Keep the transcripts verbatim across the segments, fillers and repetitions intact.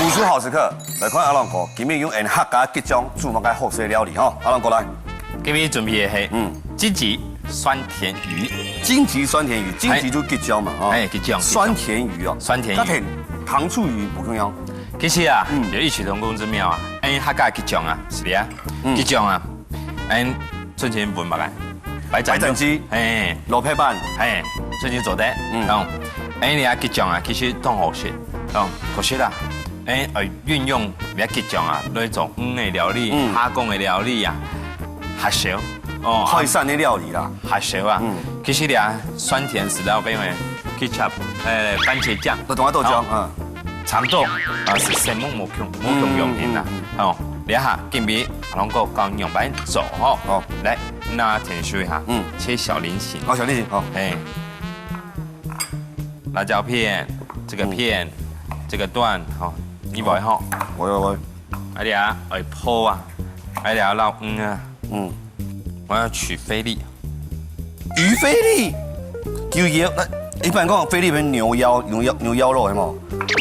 主廚好食客，來看阿龍哥，今日用𠊎客家桔醬煮麼个好食料理吼？阿龍哥來。今日準備个係，嗯，金桔酸甜魚。金桔酸甜魚，金桔就桔醬嘛，吼。哎，桔醬，桔醬。酸甜魚哦，酸甜魚。它甜，糖醋魚不一樣。其實啊，嗯，有異曲同工之妙啊。哎，客家桔醬啊，係啊，嗯，桔醬啊，哎，春節燜麼个？ 白斩雞，白斩雞，哎，蘿蔔粄，哎，最近做得，嗯，哦，哎，你啊，桔醬啊，其實當好食，哦，可惜啦，哎，呃，運用你啊桔醬啊，來做魚个料理，嗯，蝦公个料理啊，較少，哦，海產个料理啦，較少啊。嗯，其實你啊，酸甜係摎邊个ketchup，哎，番茄醬，都同我豆醬，哦，嗯，差毋多，啊，係生猛無共無共樣形啦，嗯，嗯，嗯，哦，你啊，今日阿龍哥教你仰般做吼，好，來。 拿甜水哈，嗯，切小菱形。好，小菱形，好。哎，辣椒片，這個片，嗯，這個段，吼，你愛吼。我，我，我。哎呀，愛泡啊，哎呀，老魚啊，嗯，我要取菲力。魚菲力？有腰，那一般講菲力不是牛腰，牛腰，牛腰肉，有沒有？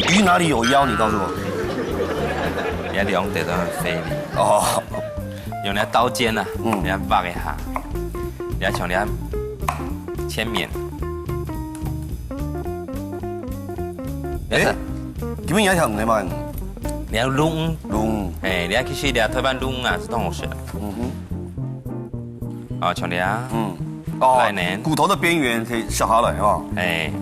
魚哪裡有腰？你告訴我。人家兩點都很菲力。哦。 用那刀尖啊，嗯，你愛挖一下，你愛像你愛切面。哎，這邊有一條魚嘛，你愛滷，滷，哎，你愛其實你愛台灣滷啊，係當好食。嗯哼，啊，像你啊，嗯，哦，來呢，骨頭的邊緣可以削下來哦。哎，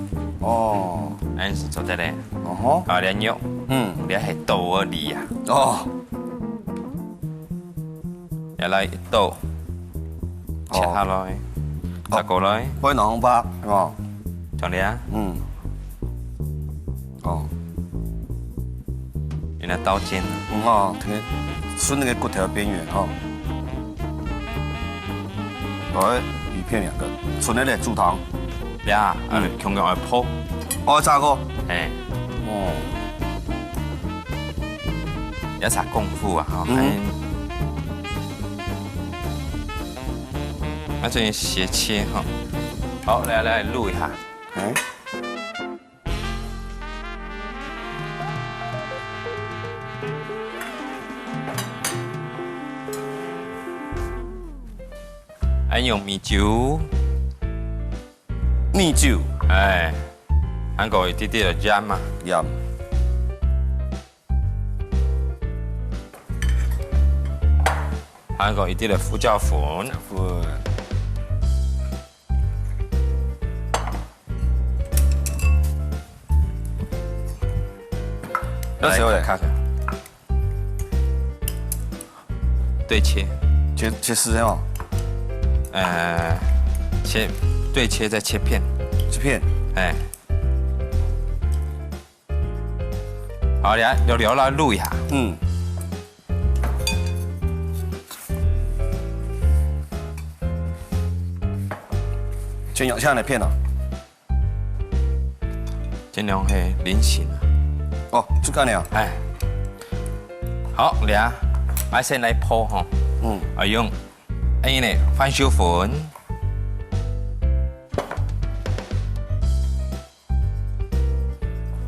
哦，恁樣係做得嘞。哦吼，啊，你愛肉，嗯，你愛係豆而已啊。哦。 也來一刀，切下來，哦，切過來，哦，不會弄紅吧，哦，像這樣，嗯，哦，用那刀尖，嗯哦，順那個骨頭邊緣哈，來，魚片兩個，純的來煮湯，呀，嗯，嗯，共樣愛泡，哦，炸過，哎，哦。 要下功夫啊，哈，嗯，哎，那這邊斜切哈。好，來，來，滷一下。哎，還有米酒，米酒，哎，還有一滴滴个鹽嘛，鹽。 還有一滴个胡椒粉。粉。來，要切了嘞。看看。對切。切，切絲哦。呃，切，對切再切片。切片。哎。 好，來，略略來滷一下。嗯。先用，先來片哦。盡量係菱形啊。哦，就恁樣啊。哎。好，來，𠊎先來泡吼。嗯。啊，用，哎呢，番薯粉。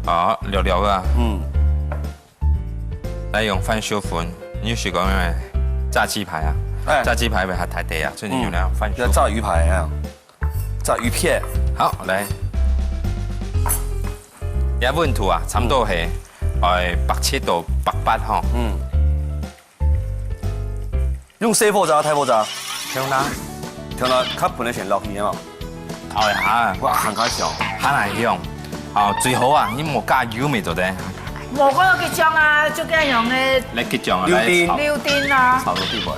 好，略略啊。嗯。來用番薯粉，你係講咩？炸雞排啊？哎。炸雞排會較大塊啊，所以你用來用番薯粉。嗯，要炸魚排啊，炸魚片。好，來。這溫度啊，差不多係，嗯，哎，百七到百八吼。嗯。 用細火炸、大火炸？調哪？調哪？較分得先落去嘛。哦，下。哇，還較香。還來用。哦，最好啊，你莫加油乜做得。無過桔醬啊，就恁樣个。來桔醬啊，來炒。柳丁。柳丁啊。炒到底背。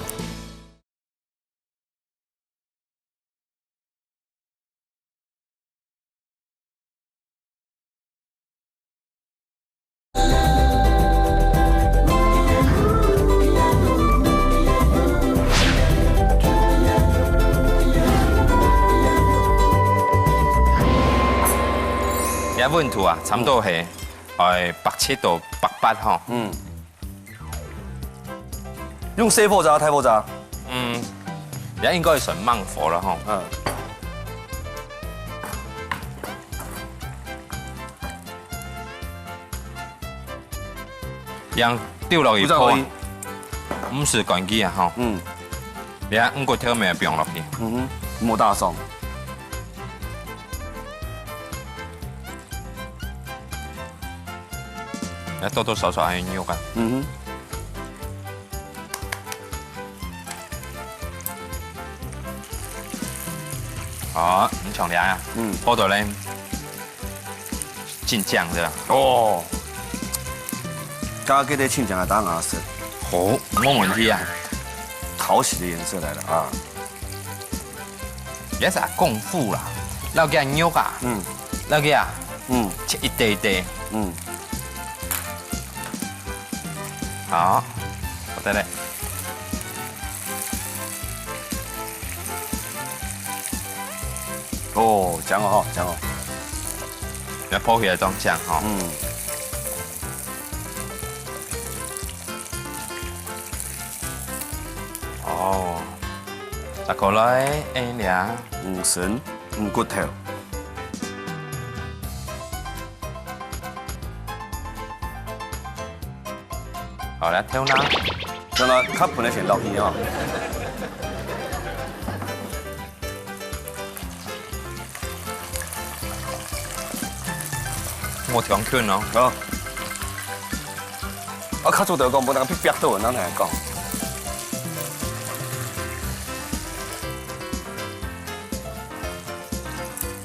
這溫度啊，差不多係，嗯，哎，百七到百八吼。嗯。 用細火炸、大火炸？嗯，這應該算慢火了吼。嗯。樣丟落去泡啊，毋使趕佢啊吼。嗯。你看，五穀頭乜放落去。嗯哼，莫打爽。來多多少少還有肉啊。嗯哼。 好，你像這樣啊，嗯，好多人浸醬對吧？哦，剛剛這个浸醬啊，當然是好，沒問題啊。討喜的顏色來了啊。也是啊，功夫啦，撈个肉啊，嗯，撈个啊，嗯，切一塊一塊，嗯，好，好得嘞。 哦，醬哦，吼，醬哦。來泡起來當醬吼。嗯。哦，再過來，哎呀，五仁，五穀頭。 好，來，豆奶。豆奶較分得先落去哦。莫忒緊哦。好。啊，較早就講，無人逼逼到，人來講。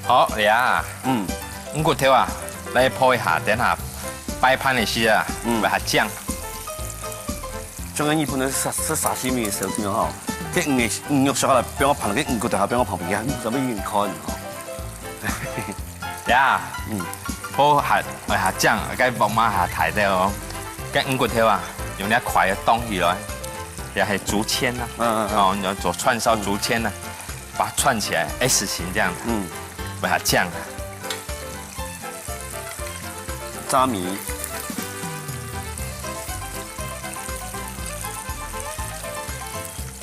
好，呀，嗯，五穀頭啊，來泡一下，等下擺盤个時啊，嗯，來下醬。像个日本个沙，沙西米个時候吼，該魚个，魚肉削下來，放我盤，該五穀頭還放我旁邊，啊，你怎麼一眼看吼？呀，嗯，泡下，哎下醬，該鑊嘛下大兜哦，該五穀頭啊，用那筷子當起來，也係竹籤啊，嗯嗯嗯，哦，你要做串燒竹籤啊。 把它串起來，S形這樣子，嗯，把它醬。炸米。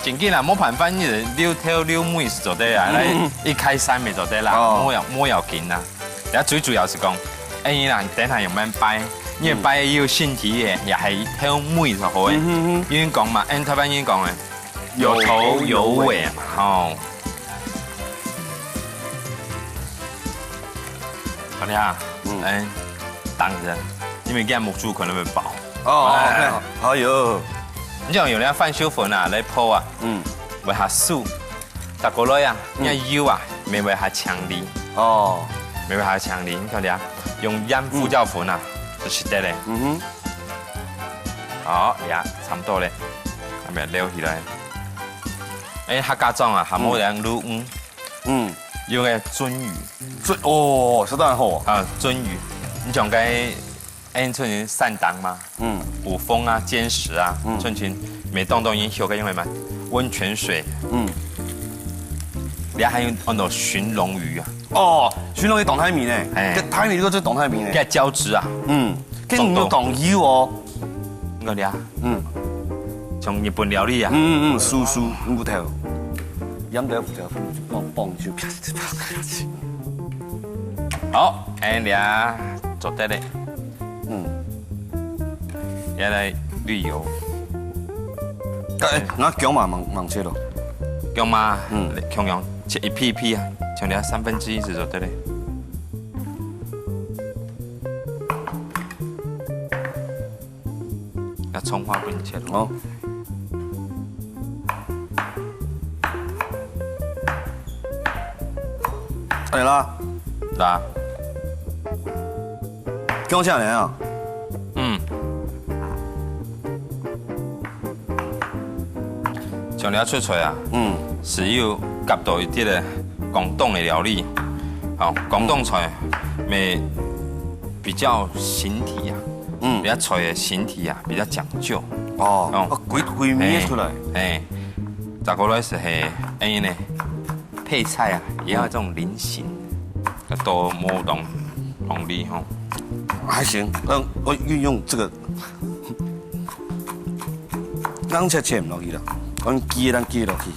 真緊啦，莫盤飯，你溜頭溜尾就做得啦，嗯。來，一開三就做得啦，哦。莫要，莫要緊啦。然後最主要係講，哎，你啦，等下用慢擺，你擺有身體个，也係頭尾就好个。嗯哼哼。因為講嘛，按台灣人講个， 有頭有尾嘛，吼。好，你看，嗯。哎，等一下，因為這樣目珠可能會飽。哦，哎。OK，好，哎喲。你像有人番薯粉啊，來泡啊，嗯。會較酥，再過來啊，嗯。你看油啊，乜會較強力。哦。乜會較強力，你看這，用鹽胡椒粉啊，嗯。就係得了。嗯哼。 好，呀，差不多了，還沒撈起來。哎，客家庄啊，還無人滷魚，嗯。有个鱒魚。鱒，哦，實在好。啊，鱒魚，你像該，哎，你像山東嘛，嗯。五峰啊，尖石啊，嗯。像像，每當當有个用个嘛，溫泉水。嗯。你還有安到鱘龍魚啊。哦，鱘龍魚當大味呢，哎。該大味，這個就當大味呢。該膠質啊。嗯。 跟你有講油哦。我了，嗯。像日本料理啊。嗯嗯嗯，酥酥，五穀頭。鹽豆腐就放放就啪啪啪啪。好，哎，你啊，做得嘞。嗯。原來旅遊。哎，那薑嘛，忙忙切咯。薑嘛，嗯。共樣切一片一片啊，像你啊三分之一就做得嘞。 那蔥花分你切咯。哦。哎啦，啦。薑下來啊。嗯。像你要出菜啊，嗯。係有夾到一啲个廣東个料理，好，廣東菜，嗯。乜比較形體啊。 嗯。比較菜个形體啊，比較講究。哦，哦。哦，歸歸面出來。哎，哎，再過來係係，哎呢，配菜啊，也要這種菱形，嗯。都無當容易吼。還行，嗯，我運用這個，剛切切毋落去了，我用擠个，咱擠落去。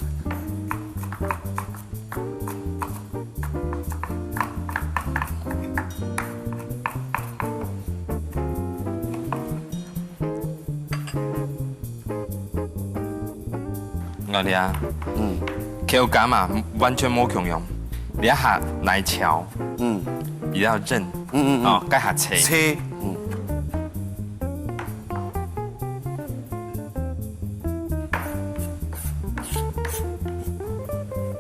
𠊎這，嗯，口感啊，完全無共樣。這下奶球，嗯，比較韌，嗯嗯嗯，哦，該下脆。脆，嗯。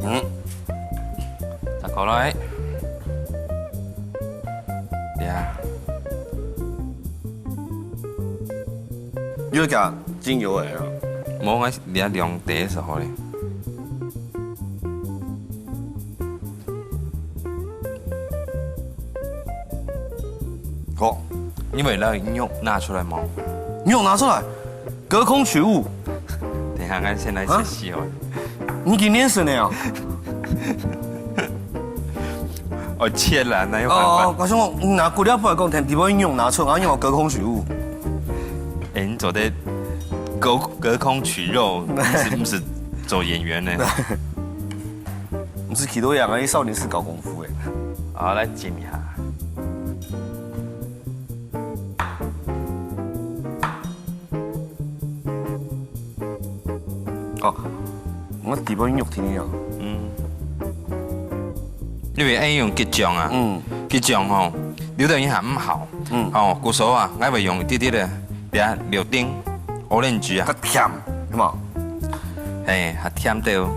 嗯，再過來，呀，有加精油个啊？無，𠊎這量茶就好咧。 好，你會拿肉拿出來無？肉拿出來，隔空取物。等一下，𠊎先來試試哦。啊？你今年生的哦？哦，切啦，哪有辦法？哦，我想講，拿骨料不來講，天地不會肉拿出來，然後用隔空取物。哎，你做得隔，隔空取肉，不是，不是做演員呢？ 毋係企到樣啊，你少年時搞功夫誒。好，來浸一下。哦，𠊎底背肉聽啊。嗯。因為愛用桔醬啊。嗯。桔醬吼，有兜人還毋好。嗯。哦，故所啊，𠊎會用一滴滴个，這柳丁，orange啊。較甜，係無？嘿，較甜兜。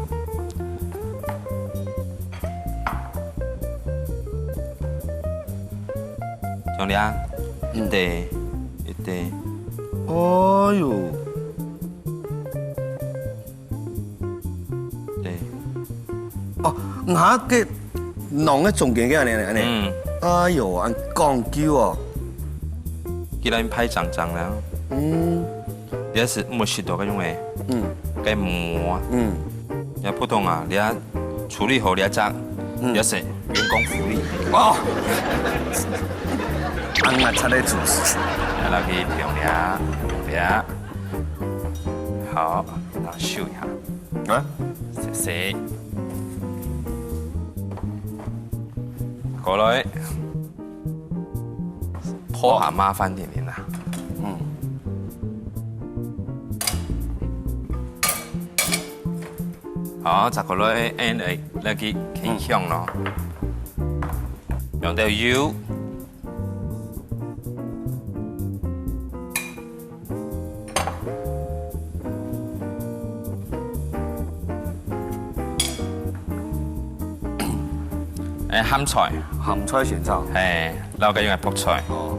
像這，一滴，一滴。哎喲。對。哦，𠊎个囊个中間个恁呢，恁呢。嗯。哎喲，恁講究哦。既然排長長了。嗯。 這係毋會食到該種个，嗯。該膜啊。嗯。也普通啊，你啊處理好這隻，嗯。這係員工福利。哦。恁樣才來做事。來，來去用這，用這。好，然後收一下。啊？謝謝。過來。 拖下麻煩點點啦。嗯。好，再過來，N A，來去，去香咯。用到油。 誒，鹹菜。鹹菜先炒。嘿，然後該用个覆菜。哦。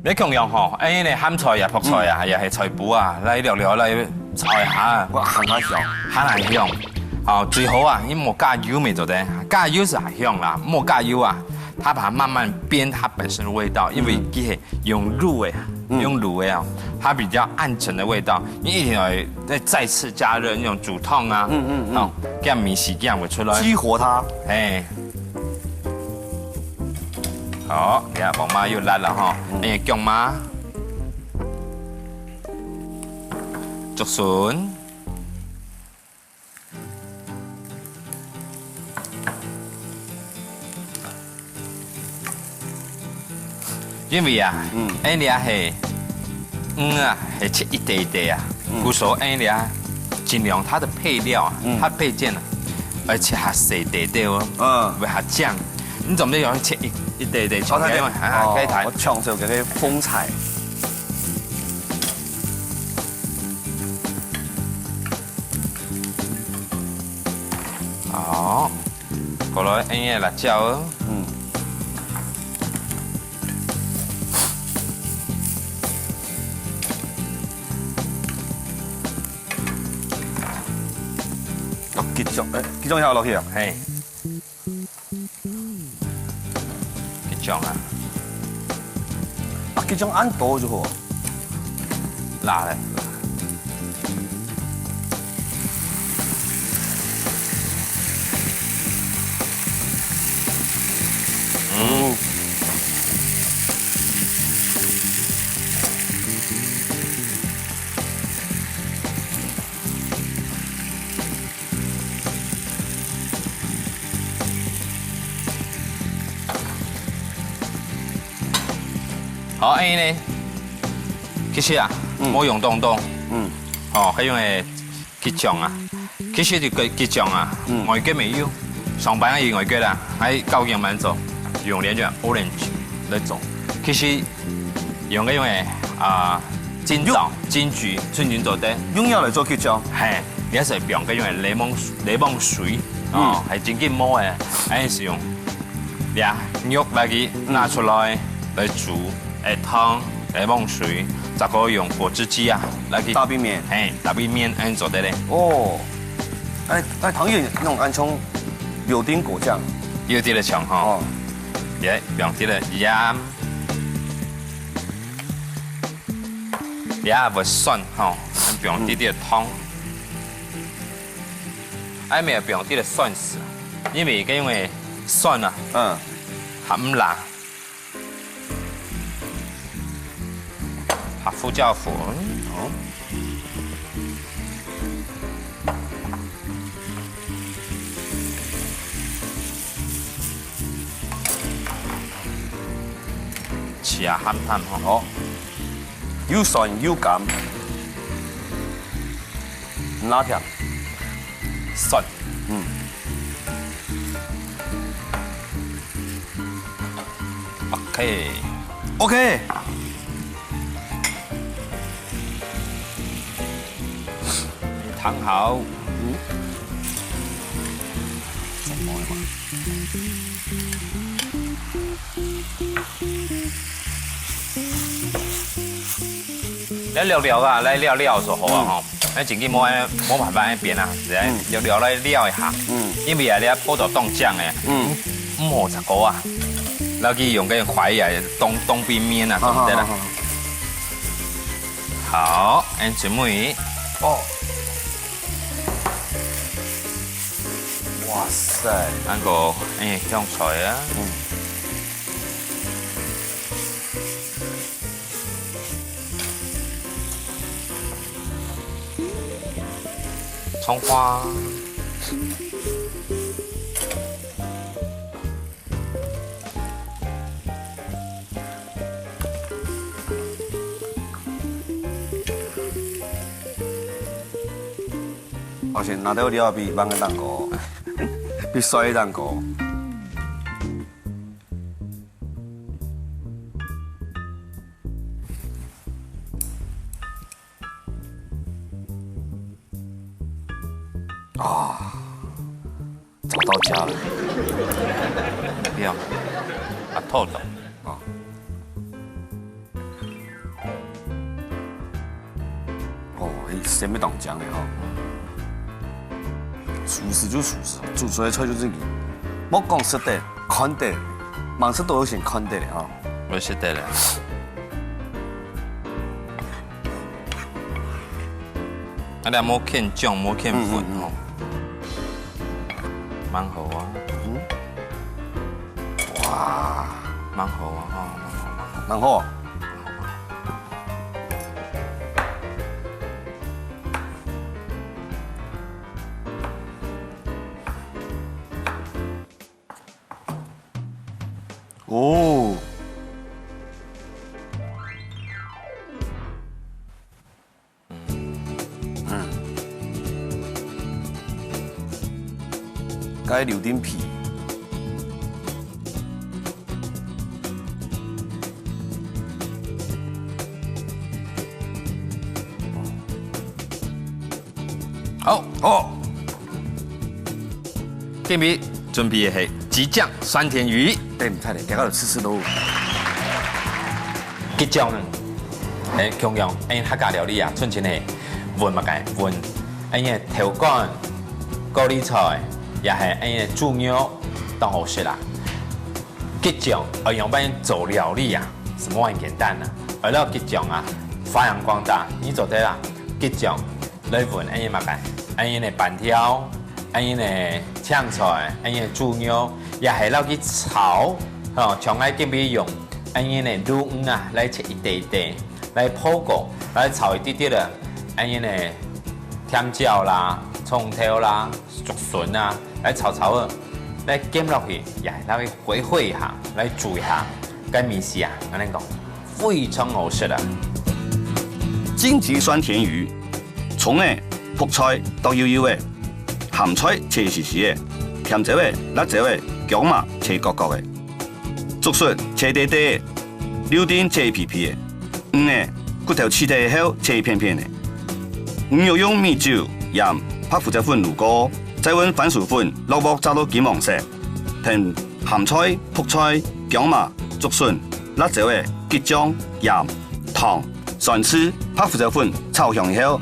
你共樣吼，哎，你鹹菜啊、覆菜啊，也係菜脯啊，來略略來炒一下，哇，還較香。還較香。哦，最好啊，你莫加油乜做得，加油係還香啦，莫加油啊，它把它慢慢變它本身的味道，因為佢係用滷的，用滷的啊，它比較暗沉的味道，你一定要再再次加熱那種煮湯啊，嗯嗯嗯，哦，這樣味緒這樣會出來。激活它。哎。 好，你看，黃麻油辣了哈，嗯。哎，薑嫲，竹筍。因為啊，嗯。哎，你啊係，嗯啊，係切一塊一塊啊，嗯。故所哎，你啊，盡量它的配料啊，嗯。它配件啊，愛切較細塊塊哦，嗯。會較靚。 你做毋得用切一，一塊一塊，哦，它這樣，啊，哦，可以彈。我搶走這個風采。好，過來，哎呀，辣椒哦。嗯。哦，桔醬，哎，桔醬也落去啊。嘿。 桔醬啊。啊，桔醬恁多就好。辣咧。嗯。哦，恁呢，其實啊，嗯。無用當多。嗯。哦，還用个桔醬啊，其實這个桔醬啊，嗯。外國也有，上擺也有外國啦，還高級版做，用這種 orange 來做。其實用个用个啊，金棗、金桔、春菊做得。用藥來做桔醬。嘿，你還係用个用个檸檬檸檬水，哦，嗯。還真个無个，還係用。 這肉來去拿出來，來煮，誒，湯，誒，檸檬水，再過用果汁機啊，來去打邊面。嘿，打邊面，恁做得咧。哦，哎，哎，湯圓弄恁像柳丁果醬。有點仔像吼。哦。也放點仔鹽，也會酸吼，放點點湯。 哎，無放點个蒜絲，因為該用个蒜啊，嗯，還毋辣。白胡椒粉，哦。試下鹹淡吼。哦，又酸又甘。 辣條。蒜。嗯。OK。OK。湯好。嗯。來料料啊，來料料就好啊吼。哎，正經無，無辦法那邊啊，來料料來料一下。嗯。因為啊，你啊，泡到當靚誒，嗯。毋好食過啊。然後佢用个筷啊，當，當平面啊，好，對不對啦？好，好，好。好，哎，準備。哦。哇塞。還過，哎，香菜啊。嗯。 蔥花。而且拿到料比放个蛋糕，比摔个蛋糕。 啊，找到家了。不要，啊，透了。啊。哦，嘿，鮮味當強的吼。廚師就廚師，煮出來菜就正經。莫講食得，看得，吂食到有先看得的吼。 我食得了。啊，你無欠醬，無欠粉吼。嗯，嗯，嗯。蠻好啊。嗯。哇。蠻好啊，吼，蠻好，蠻好。蠻好。 哦。嗯。該柳丁皮。 好，好。今日準備个係桔醬酸甜魚。等一下咧，等下就試試咯。桔醬呢，誒，共樣，誒，客家料理啊，純正係搵麼个？搵，誒，豆乾、高麗菜，也係，誒，豬肉，當好食啦。 桔醬愛仰般做料理啊？係無恁簡單啊！愛摎桔醬啊，發揚光大，你做得啦。桔醬來搵恁樣麼个，恁樣个粄條，恁樣个青菜，恁樣个豬肉，也係摎佢炒，吼，像𠊎今晡用恁樣个鱸魚啊，來切一塊塊，來泡過，來炒一滴滴个，恁樣个甜椒啦、蔥頭啦、竹筍啊，來炒炒啊，來撿落去，也係摎佢 回味一下，來煮一下，該味緒啊，恁樣講，非常好食啊！荆棘酸甜魚，蔥仔、覆菜剁幼幼仔，鹹菜切絲絲仔，甜椒仔、辣椒仔、薑嫲切角角仔，竹筍切短短仔，柳丁切皮皮仔，魚仔骨頭去忒後切片片仔。魚肉用米酒、鹽、白胡椒粉滷過，再搵番薯粉落鑊炸到金黃色，添鹹菜、覆菜、薑嫲、竹筍、辣椒仔、桔醬、鹽、糖、 蒜絲、白胡椒粉炒香以後，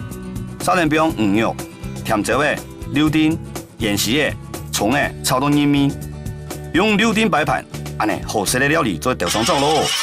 續等放魚肉、甜椒仔、柳丁、芫荽仔、蔥仔炒到入味，用柳丁擺盤，恁仔好食个料理做得上桌囉。